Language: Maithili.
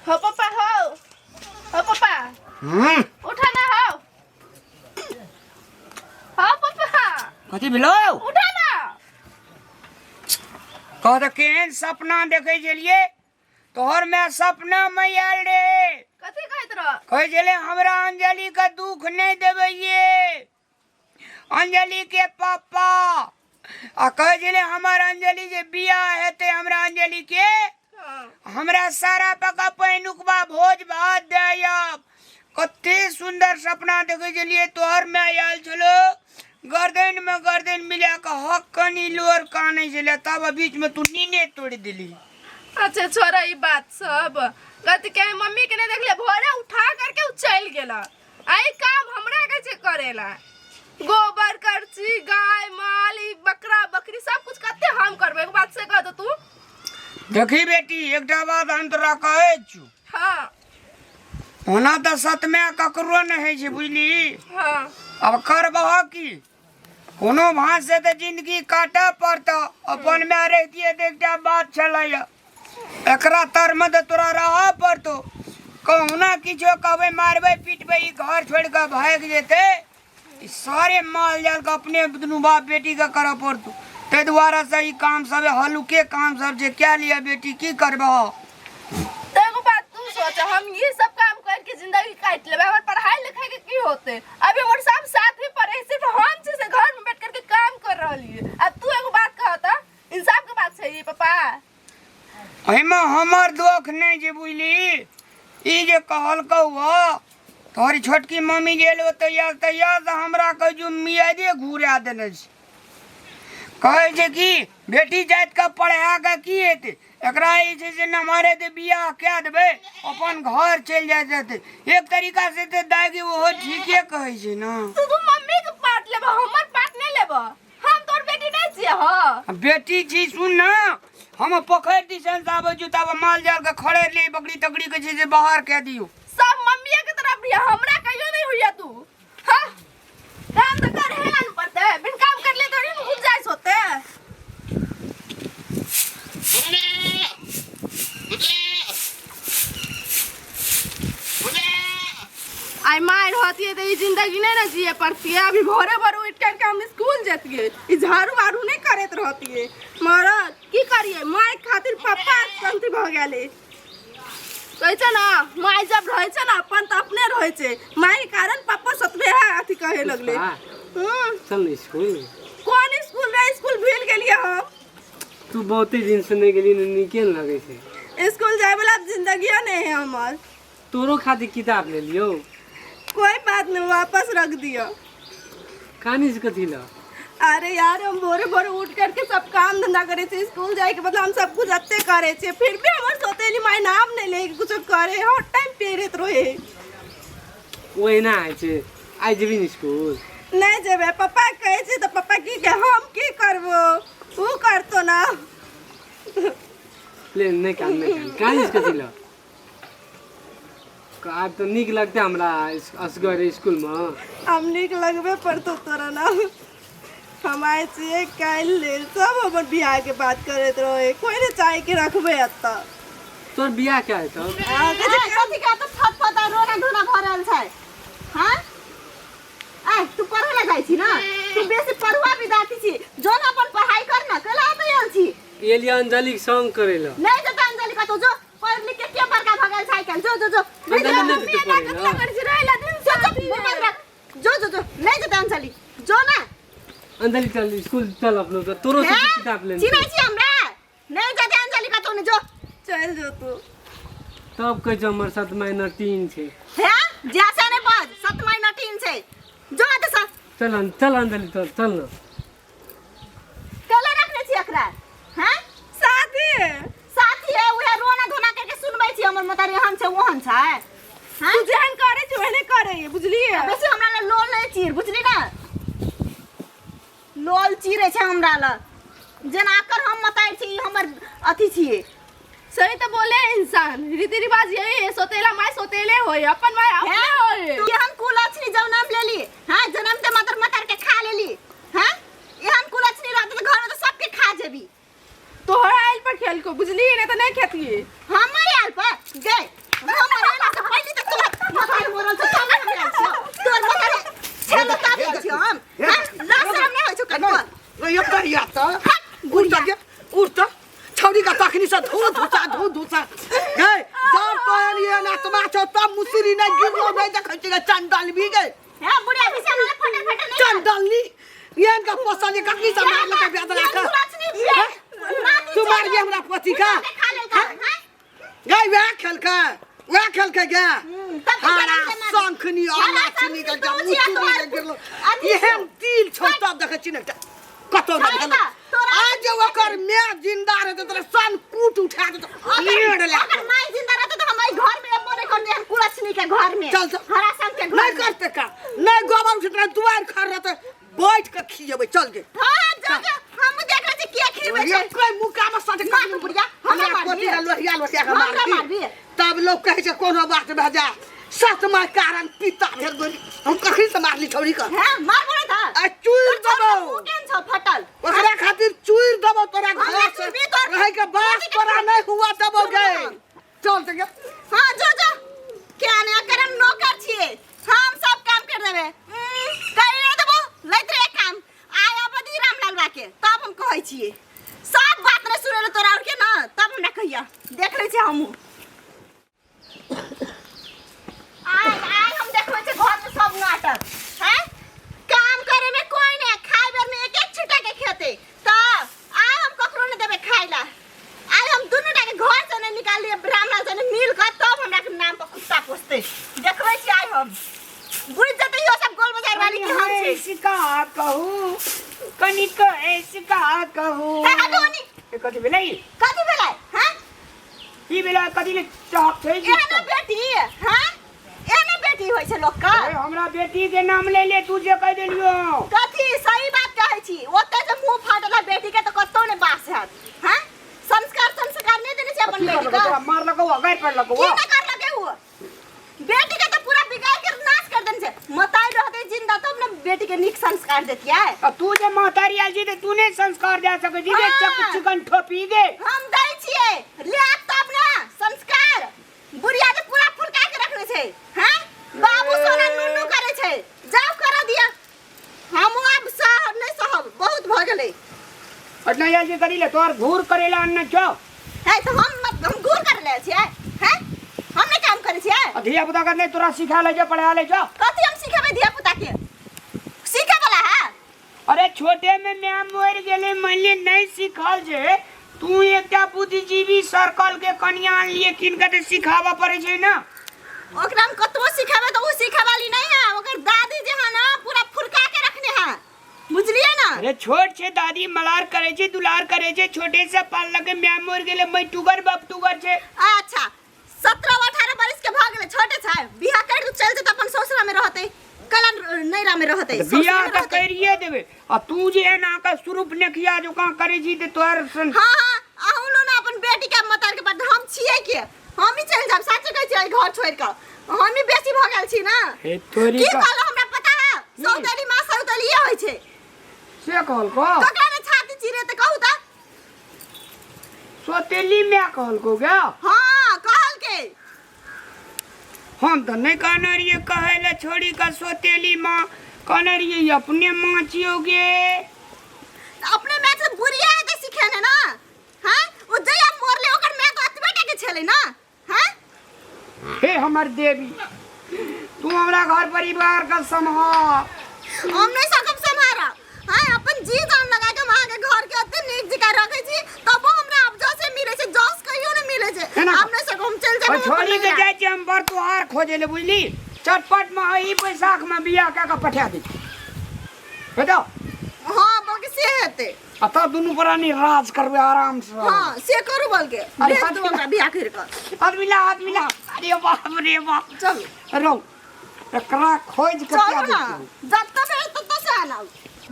हो पापा, हो हो पापा। हम्म। उठा ना, हो हो पापा। कथी भेलौ? उठा ना। कह तऽ केहन सपना देखै छलियै, तोहर माय सपना मे आयल रे। कथी कहैत रह? कहै छलै हमरा अंजलि के दुख नहि देबै ये अंजलि के पापा, आ कहै छलै हमर अंजलि जे बियाह हेतै हमरा अंजलि के, हमरा सारा पका पहिनुकबा भोज भात देब। कते सुंदर सपना देखै छलियै। तोहर माय आयल छलो, गर्दन में गर्दन मिला के हक कनी लोर कानै छलै, तब बीच में तू नीने तोड़ि देली। अच्छा छोड़ा ई बात सब। कथी के मम्मी के नहीं देखले, भोरे उठा करके उ चल गेला। आई काम हमरा के छे करेला, गोबर करची, गाय माल, ई बकरा बकरी सब कुछ कते हम करबे? एक बात से कह दो तू। देखी बेटी, एकटा बात हम तोरा कहै छु। हाँ। ओना तऽ सतमे ककरो नहि होइ छै, बुझली? हाँ। अब करबह की, कोनो भाँज से तऽ जिंदगी काटऽ पड़तऽ। अपन माय रहितियै तऽ एकटा बात छलैया, एकरा तरमे तऽ तोरा रहऽ पड़तौ। कहुना किछो कहबै, मारबै पीटबै, ई घर छोड़ि कऽ भागि जेतै। ई सारे माल जाल के अपने दुनू बाप बेटी के करऽ पड़तौ। ताहि दुआरे से ई काम सब हल्लुके काम सब जे कए लिअ बेटी, की करबह? तो एगो बात तू सोच, हम ये सब काम करके जिंदगी काट लेबै, हमर पढ़ाई लिखाई के की होते? अभी हमर सब साथ ही पढ़े, सिर्फ हम छी से घर में बैठ करके काम कर रहली। अब तू एगो बात कहता, इंसाफ के बात छै ये पापा? एहिमे हमर दोख नहि छै, बुझली? ई जे कहलकौ हँ तोहर छोटकी मम्मी जे एलो तैयार तैयार तऽ हमरा कहै छै मियादे घुरा देने छै। कहै छै कि बेटी जातिके पढ़ा कऽ की हेतै, एकरा जे छै से नमहर हेतै बियाह कए देबै, अपन घर चलि जाइत रहतै। एक तरीका से तऽ दाइ ओहो ठीके कहै छै ने। तू मम्मी के पार्ट लेबह, हमर पार्ट नहि लेबह। हम तोर बेटी नहीं छियै हो। बेटी छी, सुन ना, हम पोखरि दिसन से आबै छी तब माल जाल के खड़े ले बकरी तकरी के छै से बाहर कए दियौ। सब मम्मीए के तरफ भी हमरा कहियो नहीं हुई तू। हाँ, काम तो करे है ना पड़ते, बिन काम कर ले थोड़ी गुंजाइश होते। आई मार होती है तो ये जिंदगी नहीं ना जिए पड़ती है। अभी भोरे भोरे उठ करके हम स्कूल जतिए, ई झाड़ू वाड़ू नहीं करत रहती है। मरद की करिए, माय खातिर पापा शांति भ गेले। कहै छै ना, माय जब रहै छै ना अपन तऽ अपने रहै छै, माय के कारण पापा सतबे है अथी कहे लगले। पुष्पा, चल न स्कूल। कोन स्कूल रे? स्कूल भूल गेलिए हम। तू बहुते दिन से नहीं गेली, नीके न लगै छै। स्कूल जाए वाला जिंदगी नहीं है हमार। तोरो खातिर किताब ले लियो। कोई बात नहीं, वापस रख दियो। कहानी से कथी ला? अरे यार, हम भोरे भोरे उठ करके सब काम धंधा करे छे, स्कूल जाए के बदला हम सब कुछ अत्ते करे छे, फिर भी हमर सौतेली माय नाम नहीं ले कुछ करे, हर टाइम पेरेत रहे। ओहिना होइ छै। आइ जेबही ने स्कूल? नहीं जेबे, पापा कहे छे तो पापा की के हम की करबो, ऊ करतो ना। ले नहीं कान, नहीं कान। कहानी से कथी ला? आब तऽ नीक लगतै हमरा असगर स्कूलमे। हम नीक लगबे पड़तो तोरा ना। हम आए छियै काल्हि लेल, सब हमर बियाह के बात करैत रहे, कोई नहीं चाहे कि रखबै एतऽ। तोर बियाह क्या हेतौ? कथी के तऽ फट फट आ रोना धोना भऽ रहल छै? हाँ, आय तू पढ़े ला जाइ छी ना, तू बेसी पढ़ुआ विद्यार्थी छी, जो ना अपन पढ़ाई कर ना। कला तऽ आयल छी? एलियै अंजलिके संग करै लए। नहि जेतै अंजलि कतौ, जो पढ़ लिख के के बड़का भऽ गेल छै आइकाल्हि। जो जो जो, नहि अंजलि जेतै। नहि जेतै पढ़ै लए। करै छी रहै ला दिन। जो जो, मोबाइल राख, जो जो जो, नहि जेतै अंजलि, जो ना। अंजलि चल स्कूल चल, अपनो तऽ तोरो से हैं? किताब लेने। चिन्है छी हमरा? नहि जेतै अंजलि कतौ नहि, जो। चलि जो तू। तब कहै छौ हमर 7 महीना 3 छै। हे जैसे नहि बाज, 7 महीना 3 छै, जो एतऽ सँ। चल चल अंजलि, चल चल ना। कले रखने छी एकरा? हैं, साथी साथी है उहे रोना धोना करके सुनबै छी हमर मतारी एहन छै ओहन छै। हैं, तू जेहन करे छी ओहने करे, बुझलिए? बेसी हमरा लग लोल नहि चीर, बुझली ना? लोल चीरे छै हमरा लग जेना आकर हम मतारी छी, ई हमर अथी छियै। सही तो बोले हैं इंसान, रीति रिवाज यही है, सोतेला माय सोतेले होए, अपन माय अपने होए। तू एहन कुलक्षणी जन्म लेली, हाँ, जन्म ते मतर मतर के खा लेली। हाँ, एहन कुलक्षणी रहते तऽ घर में तऽ सबके खा जेबी। तोहरा आयल पर खेल को, बुझली? नहीं तो नहीं खेतिए। हमर आयल पर गए, सा गए जब तोहन ये नाचमा छौ तब मुसरी नहीं गिरलो नहीं देखै छी गे चंडल भी गए हे बुढ़िया बिछाना ले फटर फटर नहीं चंडलनी एहन का पोसल ये कखनी से मार लगा बेदरा का तू मार भी हमरा पति का खा लेलका हैं गई वह खेलका वह खेलका गे तब तो हारा जरा से मार। शंखनी और हारा नाचनी का शंखनी तो छिया मुसरी तोहर के गिरलो अथी एहन तिल छौ तब देखै छी ने कतौ न छोड़ भेल दा, तोरा- आज ओकर my जिंदा रहते तोरा सन कूट उठा देते लेड़ ले अगर माई जिंदा रहते तो हम ई घर में एबो नहीं करते हम कुलछनी के घर में चल, चल। हरा संग के घर नहीं में। करते का नहीं गोबर उठे दुआर खड़ रहते बैठ के खिएबै चल गे हां जो जो हम देख रहे छी किया खिलबै ये छै कोई मुका में सट मार तू बुढ़िया, हमरा हमरा मारबी। पोती लोहिया लोहिया के हमरा मारबी मारबी। तब लोग कहै छै कोनो बात भए जा सत माय कारण पिता भेल गोरी हम कखनी से मारली छौरी के हां मार बोले था आ चूर देबौ मुंह केन छौ फटल ओकरा खातिर चूर देबौ तोरा हमरा घर से चूरबी तोर- रहै के बास पोती के तोरा नहीं हुआ देबौ गे चूरबो। चल त गे हां जो जो क्या ने अगर हम नौकर छिए हम सब काम कर देबे करिए देबो लैत रहे काम आय अबदी रामलाल बा के तब हम कहै छिए सब बात नहीं सुनेले तोरा और के ना तब हमरा कहिया देख लै छिए हमहूँ आय आय हम देखबै छिए घर में सब नाटक हैं काम करे में कोई नहीं खाए बेर में एक एक छींटा के खेते त आय हम ककरो नहीं देबे खाए ला आय हम दुनू टा के घर से नहीं निकालिए रामलाल से नहीं मिल कर तब हमरा के नाम पर कुत्ता पोसते देखबै छी आय हम बुझ जते इहो सब गोल बाजार वाली के हम छी ऐसे का कहू कनिक ऐसे का कहू हे हटोनी ए, कथी भेलै कथी भेलै हैं की भेलै कथी ले चहक छै एहनो बेटी हैं एहनो बेटी होइ छै लोक के ए, हमरा बेटी के नाम ले ले तू जे कह देलियो कथी सही बात कहै छी ओते जे मुंह फाटल है बेटी के तऽ कतौ नहि बास हैत हैं संस्कार संस्कार नहि देने छै अपन की बेटी करलको के तोरा मारलको गारि पड़लको की नहि करलकै उ बेटी के तऽ पूरा बिगाड़ के नाश कर देने छै मताई रहते जिंदा तब ने बेटी के नीक संस्कार देतियै आ तू जे महतारी आयल छी तऽ तू नहि संस्कार दए सकै छी जे चक हाँ। चिकन ठोपी गे हम दै छियै ले तब ने संस्कार बुढ़िया जे पूरा फुरका के रखने छै हैं बाबू सोना नुनू करे छै जाओ कर दिया हम आब सह नहीं सहब बहुत भ गेलै पटना आयल छी करी ले तोहर घूर करेला अन्न छौ है तो हम हम घूर कर ले छियै हैं हम नहीं काम करे छियै आ धिया पुता के नहि तोरा सिखा ले छौ पढ़ा ले छौ कथी हम सिखेबै धिया पुता के सीखे वाला है अरे छोटे में म्या मरि गेलै मान ले नहि सिखल छै तू एकटा बुद्धिजीवी सर्कल के कनिया अनलिए किन के तऽ सिखाबऽ पड़ै छै ने ओकरा हम कतबो सिखेबै तऽ ओ सीखे वाली नहीं है ओकर दादी जे है ना पूरा फुरका के रखने है बुझलिए ना अरे छोट छै दादी मलार करे छै दुलार करे छै छोटे से पाललकै म्या मरि गेलै मैटुगर बपटुगर छै अच्छा 17 18 बरिस के भऽ गेलै छोटे छै बियाह कर दू चल जेतै अपन ससुरा में रहतै कला नैरा में रहतै तऽ बियाह ससुरे में तऽ रहतै। करिए देबै आ तू जे एना के स्वरूप नेखिया जकाँ करै छी तऽ तोहर सन हाँ हाँ अहूँ लो ना अपन बेटी के मतार के बाद हम छियै के हम ही चल जाब सच कहै छियै घर छोड़ के हम ही बेसी भऽ गेल छी ना हे तोरी की का कहलो हमरा पता है सौतेली माँ सौतेलिए होइ छै से कहलको ककरा ने छाती चिरे तऽ कहू तऽ सौतेली माय कहलको गे हाँ कहलकै हम तऽ नहि कहने रहियै कहै लए छोड़ी कऽ सौतेली माँ कहने रहियै ई अपने माँ छियौ गे तऽ अपने माय से बुढ़िया हेतै सिखेने ना हाँ ओ जहिया मरले ओकर माय तऽ एतबे टाके छलै ना हाँ हे हमर देवी तू हमरा घर परिवार के सम्हार हम नहीं सकब सम्हारा हाँ अपन जी जान लगा के हम अहाँके घर के एते नीक जकाँ रखै छी तबो हमरा आब जसे मिलै छै जस कहियो नहि मिलै छै एना हम नहीं सकब हम चलि जाब और हम अपन छोड़ी के नैहरा। जाइ छी हम बड़ तुहार खोजे ले बुझली चटपट में एही बैसाख में बियाह कए के पठा दै छी बताओ हाँ बल्कि से हेतै आ तब दुनू प्राणी राज करबै आराम से हाँ से करू बल्कि अरे भेज हाथ दू मिला। हमरा बियाह करि कऽ हाथ मिला हाथ मिला अरे बाप रे बाप चलू रौ एकरा खोज के चलू क्या ना देखियौ जतऽ भेज ततऽ से आनब